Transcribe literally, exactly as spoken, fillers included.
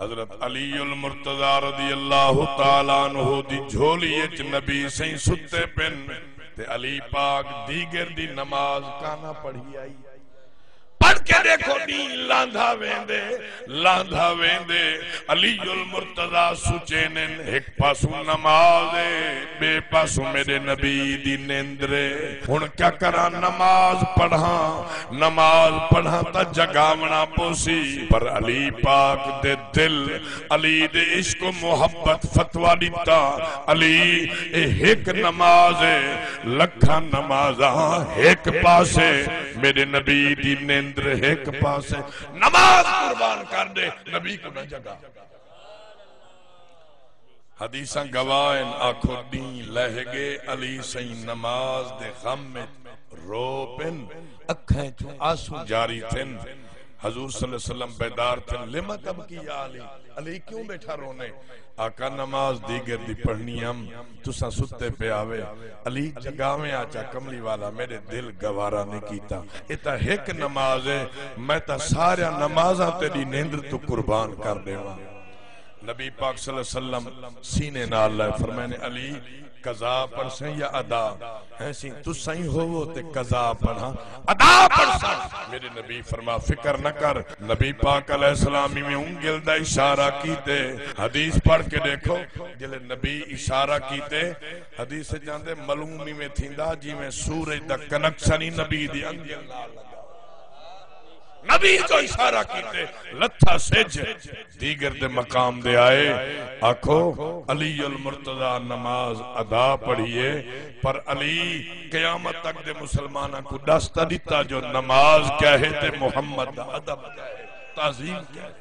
حضرت علی المرتضی رضی اللہ تعالی عنہ دی جھولی اچ نبی سئیں ستے پن تے علی پاک دیگر دی نماز کانا پڑھی آئی۔ پڑھ کے ݙیکھو، ݙینہہ لاندا ویندے، لاندا ویندے، علی المرتضی سچینن، ہک پاسوں نماز اے، ٻئے پاسوں میݙے نبی دی نندر اے۔ ہݨ کیا کراں؟ نماز پڑھاں، نماز پڑھاں تاں جگاوݨا پوسی۔ پر علی پاک دے دل، علی دے عشق و محبت فتویٰ ݙتا، علی، اے ہک نماز اے، لکھاں نمازاں ہک پاسے، میݙے نبی دی نندر ہک پاسے۔ نماز قربان کر ݙے، نبی کوں نہ جگا۔ حدیثاں گواہ ہن، آکھو ݙینہہ لہہ ڳئے، علی سئیں نماز دے غم اچ رو پن، اکھاں چوں آنسو جاری تھن۔ حضور صلی اللہ علیہ وسلم بیدار تھن، لم تبکی یا علی، علی کیوں ٻیٹھا رونے؟ آقا نماز دیگر دی پڑھنی ہم، تساں ستے پئے ہاوے۔ علی جگاویں آچا کملی والا، میݙے دل گوارا نی کیتا۔ اے تاں ہک نماز اے، میں تاں ساریاں نمازاں تیݙی نندر توں قربان کر ݙیواں۔ نبی پاک صلی اللہ علیہ وسلم سینے نال لائے فرمائے نے، علی قضا پڑھسیں یا ادا؟ ہیں سئیں تساں ہی ہوو تے قضا پڑھاں، ادا پڑھساں۔ میݙے نبی فرما فکر نہ کر۔ نبی پاک علیہ السلام میں انگل دا اشارہ کیتے۔ حدیث پڑھ کے ݙیکھو، جلے نبی اشارہ کیتے، حدیث جاندے ملوم میں تھیندا جی میں سورج دا کنکشن ہی نبی دی انگل نال لگا۔ نبی جو اشارہ کیتے، لتھا سجھ۔ دیگر دے مقام دے آئے، آکھو علی المرتضی نماز ادا پڑھیے، پر علی قیامت تک دے مسلماناں کوں ݙس تاں ݙتا جو نماز کیا ہے تے محمد دا ادب کیا ہے، تعظیم کیا ہے۔